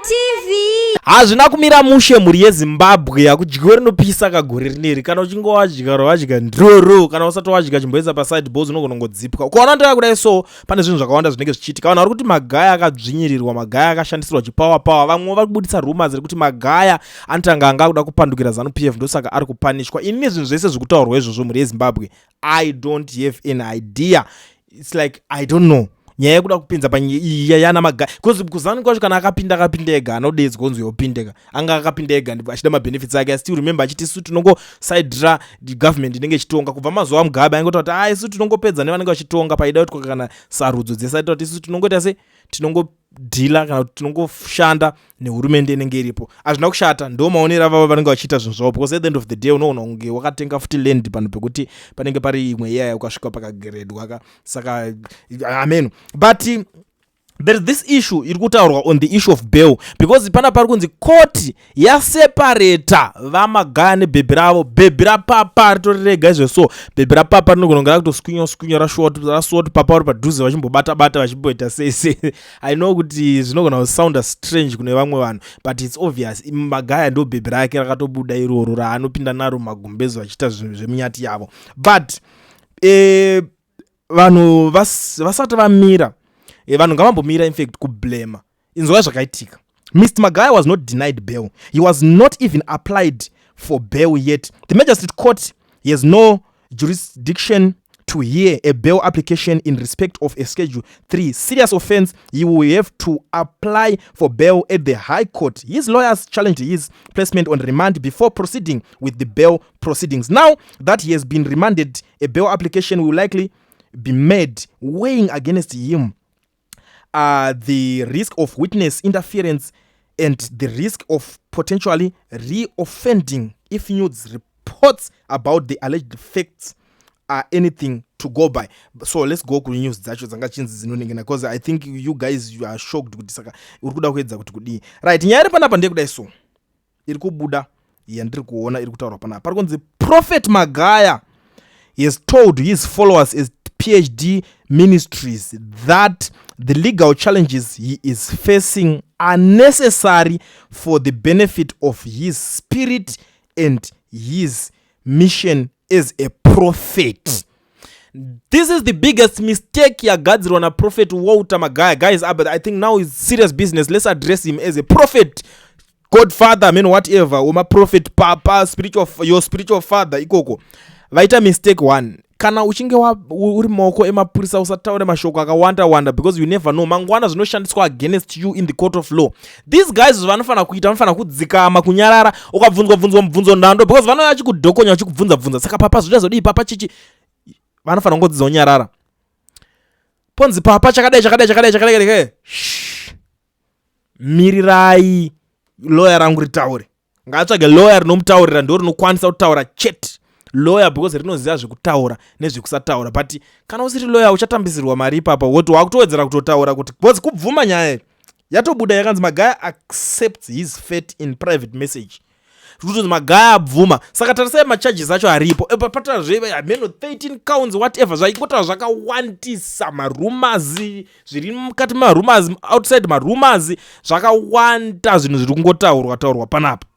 TV. Hazvina kumira mushe, mhuri yeZimbabwe. Hakudyiwe rinopisa kagore rineri. Kana uchinge wadya, wadya ndroro. Kana usati wadya, chimboisa paside bos, unogona kungodzipwa. Ukaona ndaya kudai, so pane zvinhu zvakawanda zvinenge zvichiitika. Vanhu vari kuti Magaya akadzvinyirirwa, Magaya akashandisirwa chipower power. Vamwe vari kubudisa rumors rekuti Magaya anotanga anga akuda kupandukira ZANU PF, ndosaka ari kupanishwa. Ini zvinhu zvese zviri kutaurwa izvozvo, mhuri yeZimbabwe, I don't have an idea. It's like, I don't know, nyaya yekuda kupinza panyaya yana Magaya, because kuZANU kwacho kana akapinda, akapinda ega. Anodedzwa kunzi yopindeka, anga akapinda ega achida mabenefits ake. I still remember achiti isu tinongosaidira government inenge ichitonga. Kubva mazuva aMugabe aingoita kuti a isu tinongopedza nevanenge vachitonga. Paida kuitwa kana sarudzo dzese, aita kuti isu tinongoita se tinongodhila kana kuti tinongoshanda nehurumende inenge iripo. Hazvina kushata, ndo maonero avavo vanenge vachiita zvinhu zvavo, because at the end of the day unoona kunge wakatenga futi land panhu pekuti panenge pari imwe iyaya, ukasvika pakageredwa ka. Saka ameno, but there is this issue iri kutaurwa on the issue of bail, because pana pari kunzi koti yaseparata vaMagaya nebhebhi ravo. Bhebhi rapapa ritori rega izvo. So bhebhi rapapa rinogona kunge rakutoswinywa swinywa, rasuwa kuti papa uri padhuze, vachimbobata bata, vachimboita sei sei. I know kuti zvinogona kusounda strange kune vamwe vanhu, but it's obvious Magaya ndo bhebhi rake rakatobuda iroro raanopinda naro mumagumbezo vachiita zvemunyati yavo. But vanhu vasati vamira, vanhu ngavambomira infact kublema. Inzwa zvakaitika. Mr Magaya was not denied bail. He was not even applied for bail yet. The magistrate court has no jurisdiction to hear a bail application in respect of a schedule 3 serious offense. He will have to apply for bail at the High Court. His lawyers challenged his placement on remand before proceeding with the bail proceedings. Now that he has been remanded, a bail application will likely be made, weighing against him the risk of witness interference and the risk of potentially re-offending if news reports about the alleged facts are anything to go by. So let's go kunews dzacho dzanga chinzi dzinoningina, because I think you guys, you are shocked kuti saka uri kuda kuedza kuti kudii. Right, nyaya iri panapa ndeyekudai. So iri kubuda yandiri kuona iri kutaurwa panapa, pari kunzi Prophet Magaya has told his followers as PhD Ministries that the legal challenges he is facing are necessary for the benefit of his spirit and his mission as a prophet. This is the biggest mistake yagadzirwa naProphet Walter Magaya. Guys, but I think now is serious business. Let's address him as a prophet, godfather, I mean, whatever, wemaprophet, papa, spiritual, your spiritual father ikoko. Vaita mistake one. Kana uchinge uri maoko emapurisa, usataure mashoko akawanda wanda, because you never know, mangwana zvinoshandiswa against you in the court of law. These guys, vanofanira kuita, vanofanira kudzikama, kunyarara. Ukabvunzwa bvunzwa mubvunzo ndando, because vanouya vachikudhokonya, vachikubvunza bvunza, saka papa zvichazodii, papa chichi. Vanofanira kungodzidza kunyarara. Ponzi papa chakadai, chakadai, chakadai, chakadai chakadai. Shh. Mirirai loya rangu ritaure. Ngaatsvage loya rinomutaurira, ndo rinokwanisa kutaura chete lawyer, because rinoziva zvekutaura nezvekusataura. But kana usiri lawyer, uchatambisirwa mari ipapa, woti wakutowedzera kutotaura kuti, because kubvuma nyaya iyi yatobuda yakanzi Magaya accepts his fate in private message, kutonzi Magaya abvuma. Saka tarisai macharges acho aripo. Patazve meno 13 counts, whatever, zvaingotaura zvakawandisa, marumors zviri mukati, marumors outside marumors, zvakawanda zvinhu zviri kungotaurwa taurwa panapa.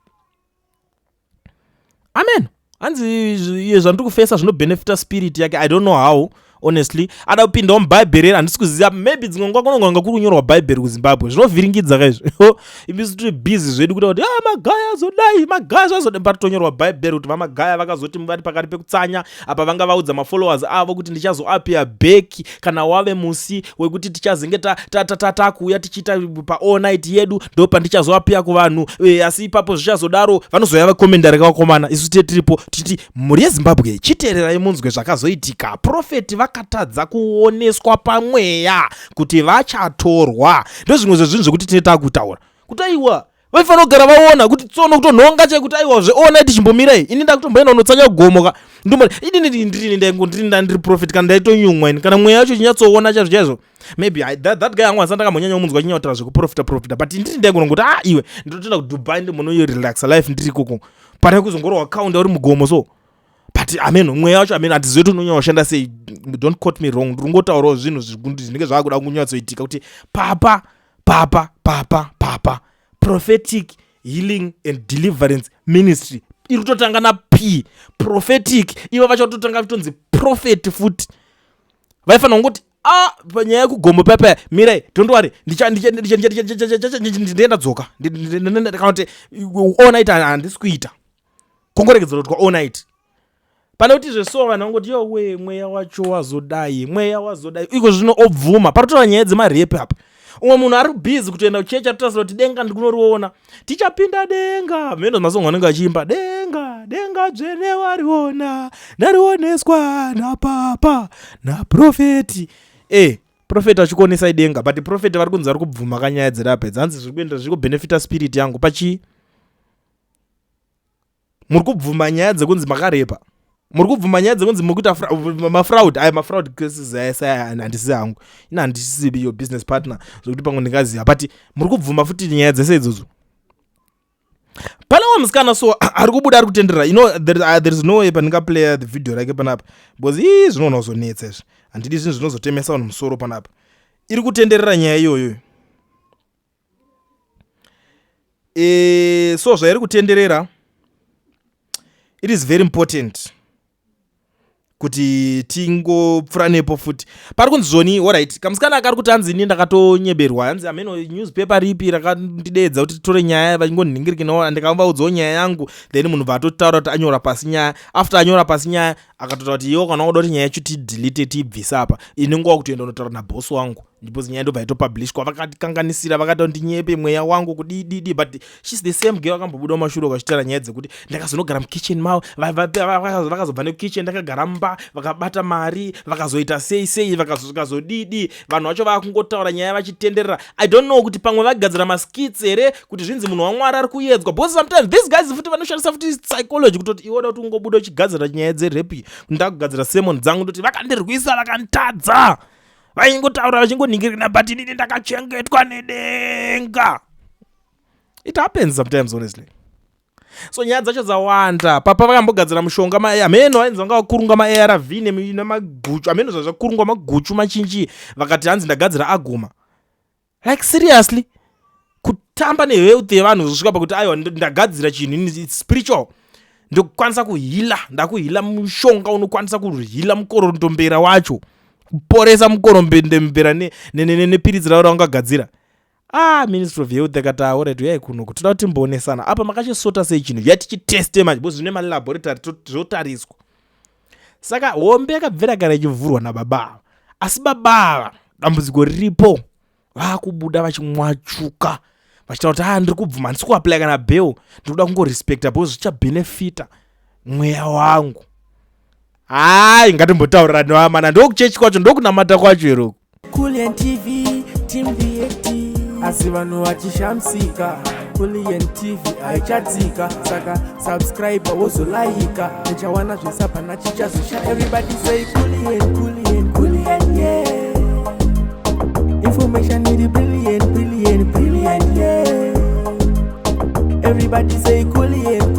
Amen. Hanzi iye zvandiri kufesa zvinobhenefita spirit yake. I don't know how, honestly. Ada kupindawo mubhaibheri here? Handisi kuziva. Maybe dzimwe nguva kunonga kunga kuri kunyorwa bhaibheri kuZimbabwe. Zvinovhiringidza kaizvo. Imisu tiri busy zvedu kuita kuti ah, Magaya azodai, Magaya zvazodai, patotonyorwa bhaibheri kuti vaMagaya vakazoti vari pakati pekutsanya apa, vanga vaudza mafollowers avo kuti ndichazoappear back kana wave musi wekuti tichazenge takuuya tichiita paall night yedu, ndo pandichazoappear kuvanhu. Asi ipapo zvichazodaro, vanozoya vakomendari kavakomana. Isu tie tiripo tichiti, mhuri yeZimbabwe, chiteererai munzwe zvakazoitika. Profeti vakatadza kuoneswa pamweya kuti vachatorwa. Ndozvimwe zvezvinhu zvekuti tine takutaura kuti aiwa, vaifanira kugara vaona kuti tsono kutonhonga chekuti aiwa, zveona tichimbomirai, ini ndakutomboenda unotsanya gomo ka. Inini ndirini ndaingo ndiri ndandiri prophet, kana ndaitonyumwa ini, kana mweya yacho chinyatsoona chaizvo chaizvo. Maybe that guy angu asati ndakambonyanya kumunzwa achinyataura zvekuprofita profita, but ndiri ndaingonongoti ah, iwe, ndinotoenda kuDubai, ndimbonoirelaxa life ndiri ikoko, pane kuzongorwa kaunda uri mugomo. So but amen, mweya wacho, amen, hatizivi kuti unonyanya kushanda sei. Don't quote me wrong, ndiri kungotaurawo zvinhu zvinenge zvaakuda kunyatsoitika kuti papa papa papa papa Prophetic Healing and Deliverance Ministry iri kutotanga naP, prophetic. Ivo vachatotanga kutonzi prophet futi. Vaifanira kungoti a panyaya yekugombo paya mirai, don't worry, ndienda dzoka kana kuti all night handisi kuita, kongoregedzera kuti kwa all night. Pane kuti zveso vanhu vangoti, "Yowe, mweya wacho wazodai, mweya wazodai." Iko zvino obvuma parotora nyaya dzemarepi apa. Umwe munhu ari busy kutoenda kuchechi, atotasira kuti denga ndikunoriona, tichapinda denga. Mheno masongo anenge achiimba denga, denga dzvene wariona, ndarioneswa napapa naprofeti. Profeti achikuonesai denga, but profeti vari kunzi vari kubvuma kanyaya dzerape dzanzi zviri kuenda, zviri kubhenefita spirit yangu pachii? Muri kubvuma nyaya dzekunzi makarepa, muri kubvuma nyaya dzekunzi muri kuita mafraud. Aya mafraud cases aya handisi hangu ina, handisibi your business partner zvokuti pamwe ndingaziva, but muri kubvuma futi nyaya dzese idzodzo. Pane umwe musikana so ari kubuda, ari kutenderera. There is no way pandingaplaya the video rake panapa because ii zvinoona kuzonetsa izvi. Handidi zvinhu zvinozotemesa vanhu musoro panapa. Iri kutenderera nyaya iyoyo. So zvairi kutenderera, it is very important kuti tingopfuura nepo futi. Pari kunzi zvoni, alright, kamusikana akari kuti hanzi ini ndakatonyeberwa, hanzi hameno newspaper ripi rakandidedza kuti titore nyaya, vachingonhingirikinawo, ndikavaudzawo nyaya yangu. Then munhu bva atotaura kuti anyora pasi nyaya. After anyora pasi nyaya, akatotaura kuti iwo kana wauda kuti nyaya yacho tidelete, tiibvise apa, ini nguva kutoenda unotaura nabhosi wangu, because nyaya ndobva itopublishwa. Vakatikanganisira, vakati ndinyepe mweya wangu kudididi. But she's the same girl akambobuda mumashure vachitaura nyaya dzekuti ndakazonogara mukitchen mavo, vakazobva nekukitchen, ndakagara mumba, vakabata mari, vakazoita sei sei, vakazodidi. Vanhu vacho vakungotaura nyaya vachitenderera. I don't know kuti pamwe vagadzira maskits here kuti zvinzi munhu waMwari ari kuyedzwa, because sometimes these guys futi vanoshandisa futi psychology kutoti iwoda kuti ungobuda uchigadzira nyaya dzerape. Ndakugadzira sermon dzangu, ndoti vakandirwisa, vakanditadza, vaingotaura vachingonhingirina, but inini ndakachengetwa nedenga. It happens sometimes, honestly. So nyaya dzacho dzawanda. Papa vakambogadzira mushonga, hameno vainzi vanga vakurunga maARV nemaguchu, hameno zvazvakurungwa, maguchu machinji, vakati hanzi ndagadzira aguma. Like, seriously, kutamba nehealth yevanhu zvisvika pakuti aiwa, ndagadzira chinhu, it's spiritual, ndokwanisa kuheala, ndakuheala, mushonga unokwanisa kuheala mukorondombera wacho, kuporesa mukorondombera nepiritsi ravo raungagadzira. Ah, Ministry of Health akati, "Alright, uyai kuno, toda kuti timboonesana apa, makachisota sei chinhu yatichiteste manje, because zvine malaboratory, zvotariswa." Saka hombe yakabvira kare ichivhurwa nababa ava, asi baba ava dambudziko riripo, vaakubuda vachimwachuka vachitaura kuti, "A, ndiri kubvuma, handisi kuapply kana bail, ndiri kuda kungorespecta because zvichabhenefita mweya wangu." Hai, ngatimbotaurirani vamana, ndokuchechi kwacho, ndokunamata kwacho here? Kulian TV, Team VAT, asi vanhu vachishamisika, Kulian TV haichatsika. Saka subscribe, wozolaika, uchawana zvisapana chichazosha. Everybody say Kulian, Kulian, Kulian, yeah. Information iri brilliant, brilliant, brilliant, yeah. Everybody say Kulian.